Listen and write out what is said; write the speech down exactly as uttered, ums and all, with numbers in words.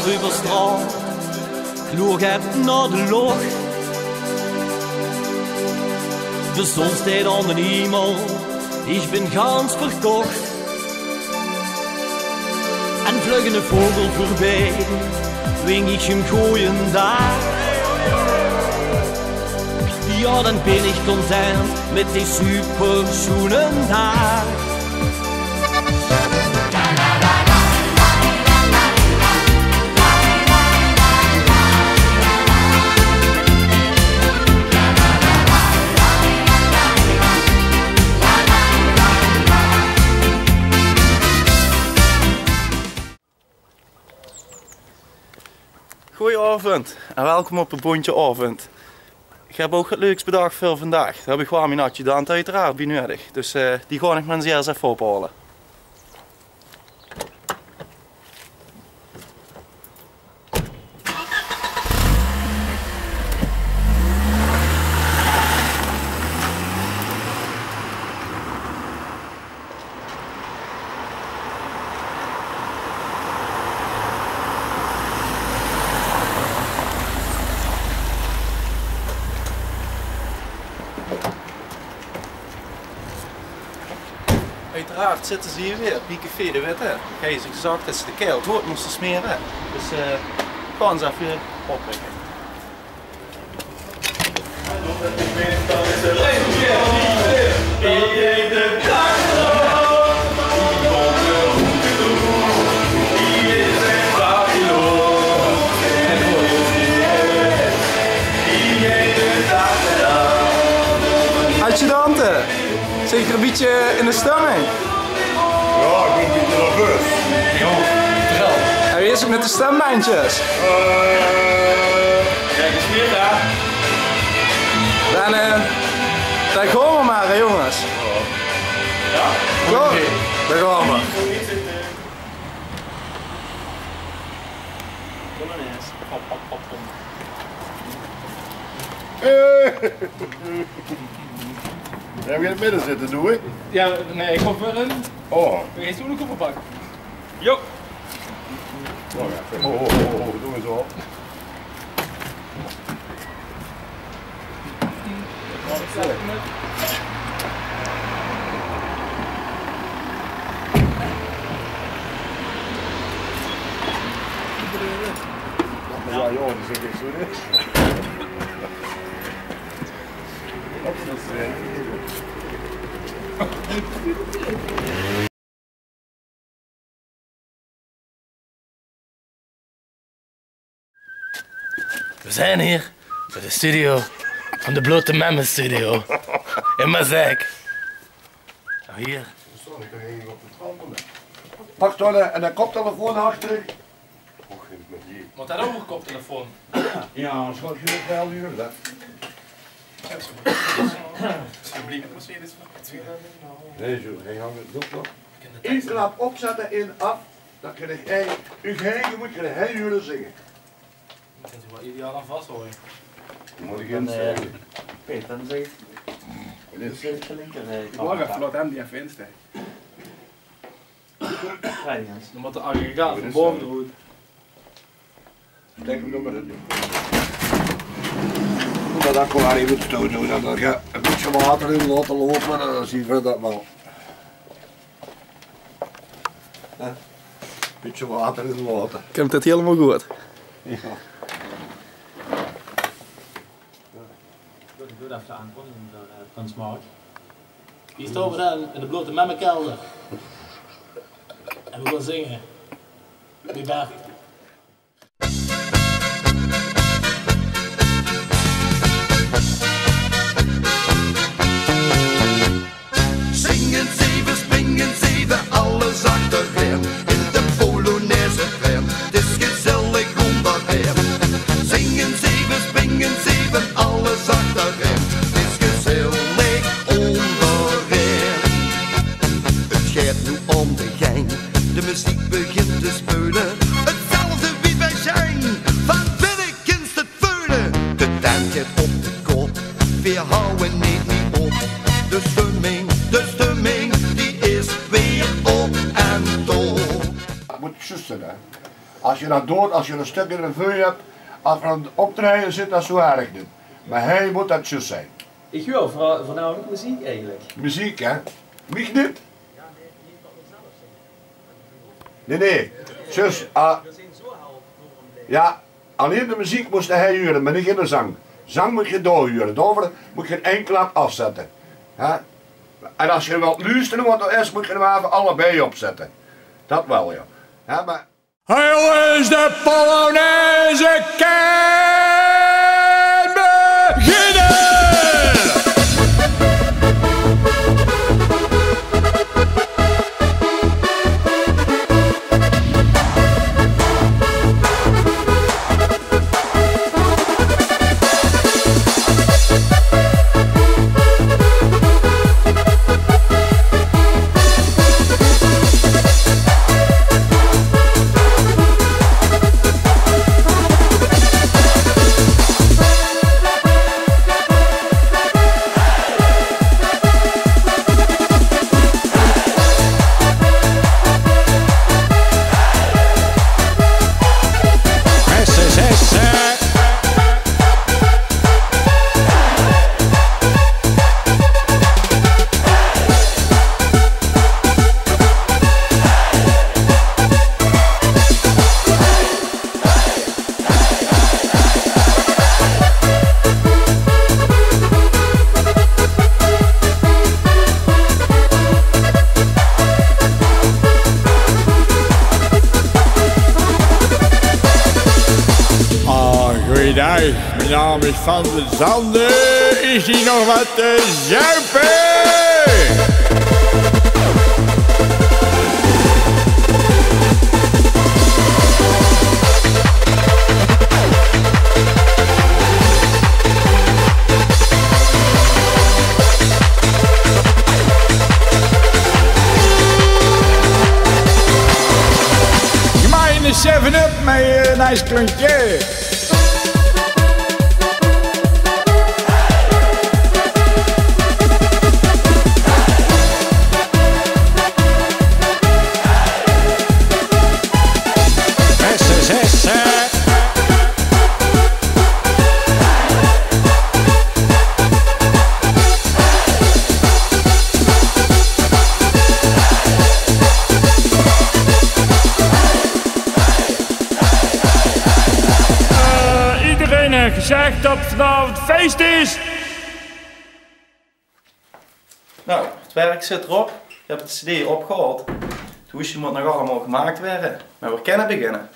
Euver straot, loer get nao de lóch. De zon steit aon d'n hiemel, iech bin gans verkoch. En vlug 'ne vogel veurbij, wink iech häöm goojendaag. Jao, daan bin iech content mèt dee supersjoenen daag. Goojenaovend en welkom op de Bóntje Aovend. Iech höb ouch get leuks bedach veur vandaag. Dao höb iech waal mien adjudante oeteraard bie nuuedig. Dus, eh, die gaon iech mer ins effe ophaole. Oeteraard zitte ze hei weer, bie Café de Witte. Gijs gezag tot ze de kael good moste smere. Dus, eh, gaon ze effe oprikke. Adjudante, zeet geer e bietje in de stemming? Jao, iech bin e bietje nerveus. Jao, vertèl. En wie is 't mèt de stembendjes? Eh, Daan, eh, daan gaon v'r mer, hè, jonges. Jao? Jao, daan gaon v'r. Höb geer in 't midde zitte, doe? Jao, nein, iech gaon veurin. Oh. Iech gaon zoe nog effe pakke. Jo. Oh, jao. Oh, oh, oh, oh, doe ins op. Jao, jao, die zit iech zoe neet. V'r zien hei bij de studio vaan de Blote Memme Studio in Maaseik. Noe, hei. Pak daan 'ne, 'ne koptelefoon achter. Moot dat ouch 'ne koptelefoon? Jao, dat is wel genoeg geld huur, hè. Nein, zoe, hei hangk 't nog. Eén klap opzette, één aaf. Daan kin iech hei, iech hei, geer moot geer hei hure zinge. Kint geer wel ideaal aon vashaoje. Moot iech instèlle? Peet, daan zègk iech. Iech wouw effe laote häöm die effe instèlle. Daan moot 't aggregaat vaan bove d'roet. Dènk iech nog mer in. Daan koume v'r hei get stoon doen. Daan gaon v'r e bietje water in laote loupe en daan zien v'r dat wel. Hè? Bietje water in 't water. Kump 't hielemaol good? Jao. Iech doon effe de aonkondiging veur, eh, Prins Mark. Hei stoon v'r daan in de Blote Memme kelder. En v'r goon zinge. Wie Bert. Zing ins eve, spring ins eve, alles achterein. In de polonaise trein, 't is gezellig oonderweeg. Zing ins eve, spring ins eve, alles achterein. 't Is gezellig oonderweeg. 't Geit noe aon de gaank, de meziek begint te speule. 'Tzelfde wie bij Sjeng, vaan binne kins te 't veule. De tent geit op de kop, veer hawwe neet mie op. De stumming, de stumming, die is weer op en top. Moot iech zjus zègke, hè. As ge dat doot, as ge e stök in de veu höb, as ge aan 't optraeje zit, dat is zoe erg neet. Mer hie mót dat zjus zeen. Ich huur veur-, veurnamelik meziek eigelik. Meziek, hè? Mich neet? Nae, nae. Zjus, ah, jao, allein de meziek mós ge hie hure, mer neet de zang. Zang mót ge dao hure. Daoveur mót ge ein klap aafzètte. Hè? En as ge wèlt loestere wat d'r is, mót ge 'm effe allebei opzètte. Dat waal, jao. Hè, mer hie is de Polonaise, kan beginne! Ah, goeiedaag. Mien naam is Van den Zande. Is hie nog wat te zuipe? Gemeine Seven-Up mèt, eh, ein ijsklontje. Eh, iedereen heeft gezegd dat vanavond feest is. Nou, het werk zit erop. Ik heb de cd opgehaald. Het hoesje moet nog allemaal gemaakt worden. Maar we kunnen beginnen.